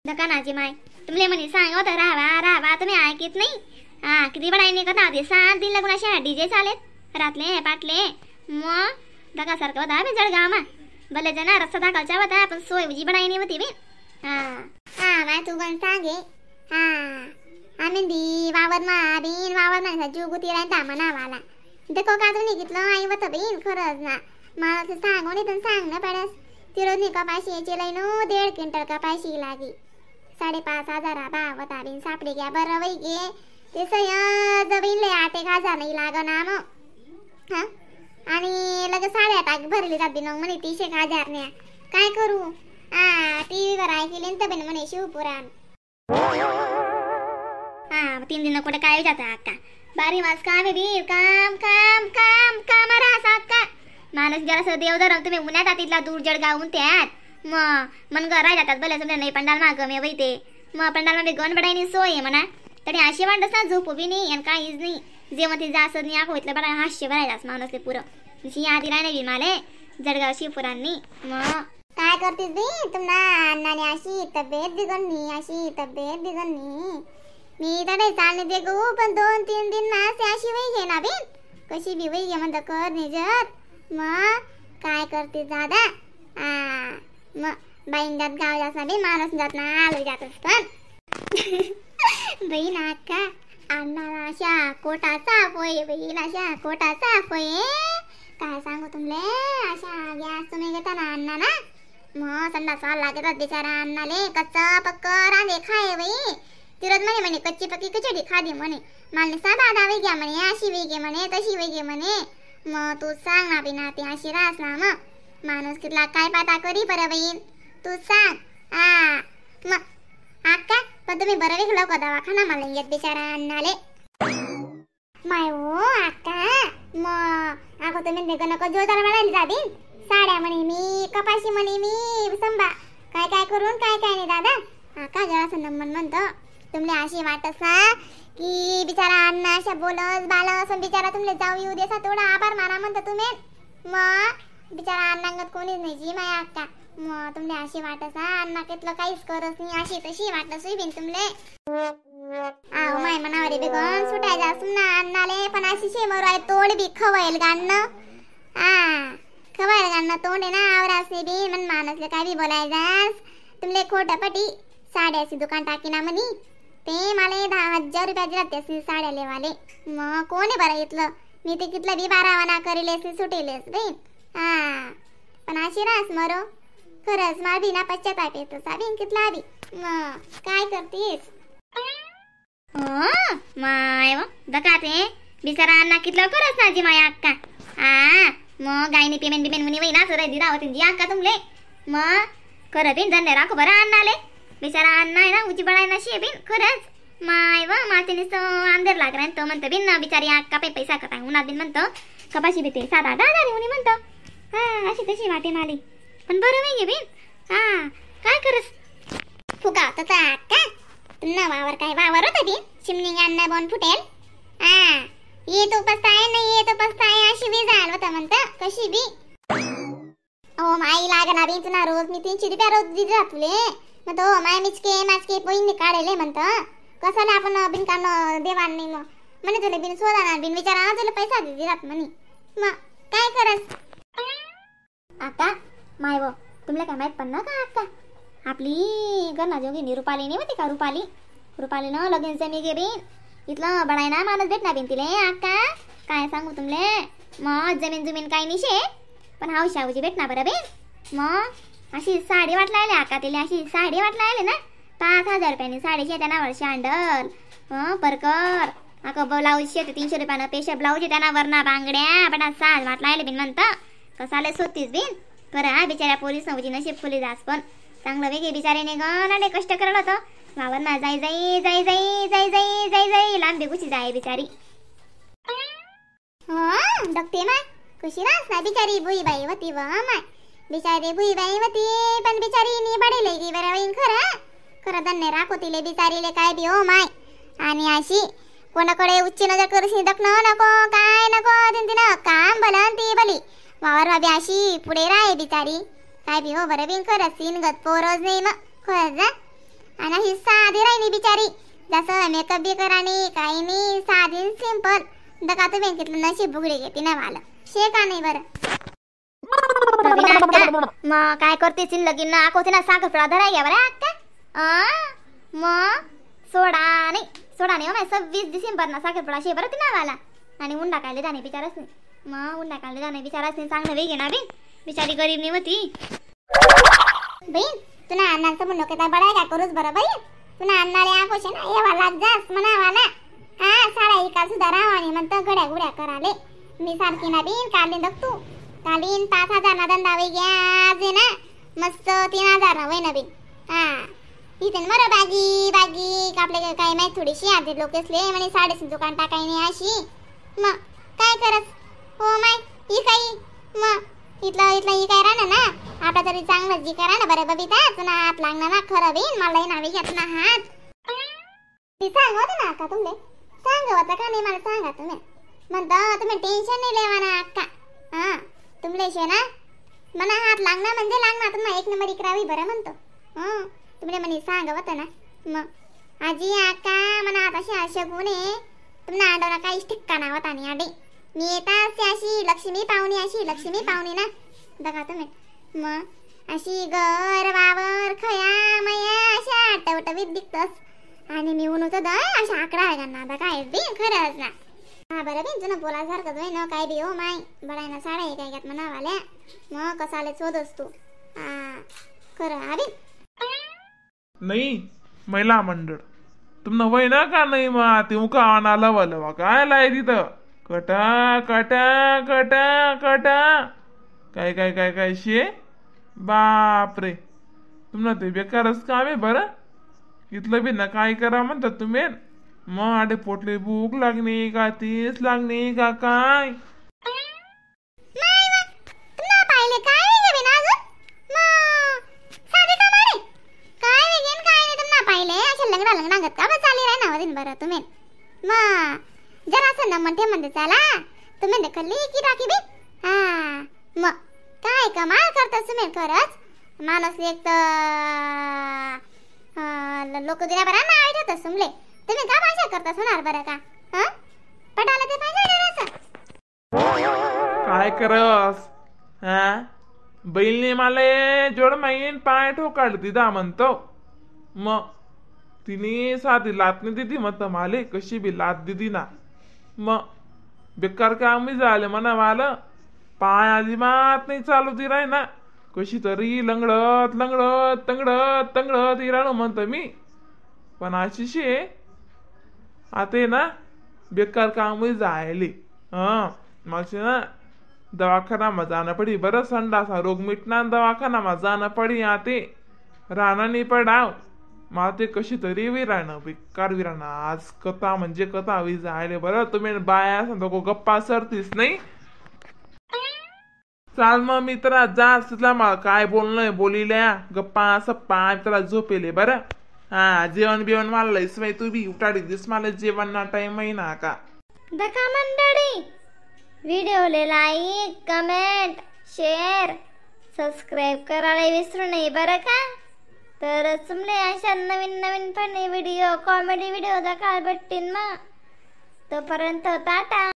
दकानाची माय तुमले म्हणे सांगा होतं राहावा राहावा, तुम्ही ऐकीत नाही. हा किती बडाई निघत होते 7 दिन लागून अशा डीजे चालेत रातले पाटले. मग दकासारखं होता बे जळगावमा, भले जना रस्ता दाखलचा होता पण सोय उजी बडाई नाही होती बे. हा हा माय तू पण सांगे. हा आम्ही बी वावर मा बिन वावर नाही जीव गुती राहता मनावाला देखो का तुम्ही घेतलं आई होतं बीन खरंच ना. मला ते सांगून इथून सांग ना पडस तिरोनी कपाशी याची लई नो 1.5 क्विंटल कपाशी लागी 5.5 हजारा भाव होता बिन सापडे घ्या बरं वै गे ते सय जमीन लय 8-1 हजार नाही लागना मग. हा आणि लगेच 8.5 भरली जात बिन म्हणे 3-1 हजार न्या काय करू. हा टीव्ही वर ऐकले तर बिन म्हणे शिवपुराण. हा 3 दिन कुठे काय जाता अक्का बारी मास काम बी काम काम काम काम राहस अक्का माणूस जरासं देव धरम तुम्ही उन्हात तिथला दूर जळगावून त्यात मग मन राय जातात भले समजा नाही पंडाल मा गमे वै ते मग पंडाल मध्ये गण बडाईनी सोय आहे म्हणा तरी अशी वाटस ना झोपू बी नाही आणि काहीच नाही जेव्हा ते जास्त नाही आखो इथलं बडा हास्य भरायलाच माणूस ते पुरं जशी आधी राय नाही माले जळगाव शिवपुरांनी. मग काय करतीस बी तुम्हाला अण्णाने अशी तब्येत बिघडणी अशी तब्येत बिघडणी मी तर नाही चालणे दे गो पण 2-3 दिन ना अशी वही घे ना बिन कशी बी वही घे म्हणतं कर नाही जर. मग काय करते दादा. आ मग बाईन जात गाव जात ना बी माणूस जात ना आलो जातच पण बहीण अक्का अण्णा अशा कोटाचा पोय बहीण अशा कोटाचा पोय काय सांगू तुमले अशा गॅस तुम्ही घेता ना अण्णा ना मग संडास लागतात बिचारा अण्णाले कच्चा पक्क रांधे खाय बाई तिरत म्हणे म्हणे कच्ची पक्की खिचडी खादी म्हणे मालने साधा आधा घ्या म्हणे अशी वेगे म्हणे तशी वेगे म्हणे. मग तू सांग ना बिना ती अशी रास ना मग माणूस कितला काय पाता करी बरं बहीण तू सांग. हा मग अक्का पण तुम्ही बरं विकलं का दवाखाना मला येत बिचारा अण्णाले माय हो अक्का. मग अगं तुम्ही नको नको जोरदार म्हणाली जाबीन साड्या म्हणे मी कपाशी म्हणे मी संभा काय काय करून काय काय नाही दादा. अक्का जरासं नंबर म्हणतो तुमले अशी वाटस ना की बिचारा अण्णा अशा बोलस बालस बिचारा तुमले जाऊ येऊ देसा थोडा आभार माना म्हणतो तुम्ही. मग बिचारा अण्णांगत कोणीच नाही जी माया अक्का. मग तुमले अशी वाटस ना अण्णा केतलं काहीच करत नाही अशी तशी वाटस बिन तुमले. आहो माय मनावर बेगन सुटायचा ना अण्णाले पण अशी शेमर आहे तोंड बी खवायल गाणं. हा खवायल गाणं तोंड आहे ना आवरास नाही बी मन माणसले काय बी बोलायचास तुमले खोटं पटी साड्याची दुकान टाकीना म्हणी ते मला 10,000 रुपया दिला त्यासनी साड्या लेवाले. मग कोण आहे बरं इथलं मी ते कितलं बी बारावाना करीलेस सुटेलेस बहीण. हा पण अशी रास मरो खरंच मला बी ना पश्चाताप येतो साबीन कितला बी. मग काय करतीस हो माय दका ते बिचारा अण्णा कितलं खरंच ना जी माया अक्का. हा मग गायनी पेमेंट बिमेंट म्हणे वही ना सर दिला होती जी अक्का तुमले. मग खरं बिन धन्य राखो बरं अण्णाले बिचारा अण्णा आहे ना उची बडाय नशी बिन खरंच माय व माते नुसतं अंधेर लागला तो म्हणतो बिन ना बिचारी अक्का पे पैसा कपाय उन्हात बिन म्हणतो कपाशी बी ते 7-8 हजार उनी म्हणतो. हा अशी तशी वाटे माली पण बरं नाही बिन. हा काय करस फुगा तसा अक्का तुमना वावर काय वावर होता बिन चिमणी अण्णा बोन फुटेल. हा ये तो पस्ताय नाही ये तो पस्ताय अशी बी झाल होता म्हणतं कशी बी. ओ my लागणार बिन तुला रोज मी 300 रुपया रोज दिला तुले मग तो माय मिचके माचके पोईंनी काढले म्हणतं कसाला आपण बिनकान देवान नाही मग म्हणे तुला बिन शोधा बिन विचारा तुला पैसा दिलात म्हणे. मग काय करस आता माय व तुमला काय माहित पण ना का अक्का आपली गणा जोगिनी रुपाली नाही होती का रुपाली रुपाली न लगीन जमी गे बिन इथलं बडाय ना माणूस भेटना बिन तिले अक्का काय सांगू तुमले. मग जमीन जुमीन काही नाही शे पण हाऊशी हाऊशी भेटना बरं बिन. मग अशी साडी वाटला आले अक्का तिले अशी साडी वाटला आले ना 5,000 रुपयांनी साडी शेत्या नावर शांडल परकर अगं ब्लाऊज शेते 300 रुपयानं पेशा ब्लाऊज येत्या नावर ना बांगड्या बडा साज वाटला आले बिन म्हणतं कसाले सोतीस बिन बरं. हा बिचाऱ्या पोलीस नव्हती नशीब फुली जास पण चांगलं वेगळे बिचाऱ्याने गण कष्ट करलं होतं वावर ना जाई जाई जाई जाई जाई जाई जाई जाई लांबी गुची जाय बिचारी. हो डॉक्टर माय कशी रास ना बिचारी भुईबाई होती व माय बिचारी भुईबाई होती पण बिचारी नी बडे गी बरं होईन खरं खरं धन्य राखो तिले बिचारीले काय बी हो माय. आणि अशी कोणाकडे उच्च नजर करूशी दखणं नको काय नको तीन तिनं काम भलं ती भली वावर बाबी अशी पुढे राहे बिचारी काय बी हो बरं बिन खरं सीन गत पोरच नाही मग खरंच जा. आणि ही साधी राहिली बिचारी, जसं मेकअप बी करा नाही काही नाही, साधी सिंपल. दका तुम्ही तिथलं नशीब बुगडे घेते ना मला शे का नाही बरं. मग काय करते लगीन ना आकोते ना साखरपुडा धराय घ्या बरं अक्का. मग सोडा नाही सोडा नाही हो 26 डिसेंबर ना साखरपुडा शे बरं तिना मला. आणि उंडा काढले जाणे बिचाराच नाही, मग उंडा काढले जाणे बिचाराच नाही, चांगलं वेगे ना बी बिचारी गरीब नाही होती. बहीण तुला अण्णांचं म्हणणं काय बडा काय करूच बरं बहीण, तुला अण्णाले आकोशे ना येवा लाग जास म्हणावाला. हा साड्या इका सुद्धा रावाने म्हणतं घड्या गुड्या कराले मी सारखी ना बिन काढली दखतू कालीन 5000 ना धंदा वय घ्या आज ना मस्त 3000 ना वय ना बिन. हा इथे बरं बागी बागी आपल्या काय माहित थोडीशी आधी लोकेसले म्हणे साडेस दुकान टाकाय नाही अशी, मग काय करत हो my he काही मग इथलं इथलं ही काय राहणार ना आपला तरी चांगलं जी करा ना बरं बबिता तुला हात लागणार ना खरं बिन मला नावे घ्या तुला हात. ती सांग होतं ना अक्का तुमले सांग होता का नाही मला सांगा तुम्ही म्हणता तुम्ही टेन्शन नाही लेवा ना अक्का. हा तुमले शे ना मना हात लागणार म्हणजे लागणार तुम्हाला एक नंबर इकरावी बरं म्हणतो. हं तुमले म्हणे सांग होतं ना मग आजी अक्का मना हात अशी अशा गुणे तुम्हाला आडवला काही ठिक्का ना होता नाही आडे मी येताच अशी लक्ष्मी पाहुणी अशी लक्ष्मी पाहुणी ना बघा तुम्ही मग अशी घर वावर खया मया अशा टवटवीत दिसतस आणि मी उन्होत the अशा आकडा आहे ना आता काय बी खरंच ना. हा बरं बिन तुला बोलासारखं होय ना काय बी हो माय बडाय ना साड्या काय घ्यात म्हणावाल्या मग कसाले शोधस तू. हा खरं हा बी नाही महिला मंडळ तुमनं वय ना का नाही मग ते उका आणाला वलवा काय लाय तिथं कटा कटा कटा कटा काय काय काय काय शे बापरे तुम्हाला ते बेकारच काम आहे बरं. इथलं बी ना काय करा म्हणतात तुम्ही मग आडे पोटले भूक लागणे का तीस लागणे का काय पाहिले काय वेगे ना अजून मग साधे का मारे काय वेगेन काय नाही तुम्हाला पाहिले अशा लंगडा लंगडा गत का चालली राही ना दिन बरं तुम्ही मग जरासं ना म्हणते म्हणते चला तुम्ही नकली की टाकी बी. हा मग काय कमाल करता तुम्ही खरंच माणूस एक तर लोक दिला बरं ना आठवत सुमले तुम्ही का भाषा करता होणार बरं का. हा पटाला ते पाहिजे जरासं काय करस हा बैलने मला जोड माईन पाय ठोकाड दिदा म्हणतो मग तिने साधी लात नाही दिदी म्हणत माले कशी बी लात दिदी ना मग बेकार काम झालं म्हणा मला पाय अजिबात नाही चालू ती राही ना कशी तरी लंगडत लंगडत तंगडत तंगडत इराणू म्हणतो मी पण अशी शे आता ना बेकार काम जायले. हां मागचे ना दवाखाना मा जाणं पडी बरं संडासा रोग मिटणार दवाखाना मा जाणं पडी आते राहणं नाही पडाव मला ते कशी तरी विराणं बेकार विराणं आज कथा म्हणजे कथा we जायले बरं. तुम्ही बाया सांगतो गप्पा सरतीस नाही चाल मग मित्रा जा तुला मला काय बोलणं बोलिल्या गप्पा सप्पा मित्रा झोपेले बरं. हा जेवण बिवण मला इसवाय तू बी उठाडी दिस मला जेवण ना टाइम आहे ना का. दखा मंडळी व्हिडिओले like comment share subscribe करायला विसरू नये बरं का. तर तुमले अशा नवीन नवीन funny video comedy video दाखवायला भेटतील मग. तोपर्यंत टाटा.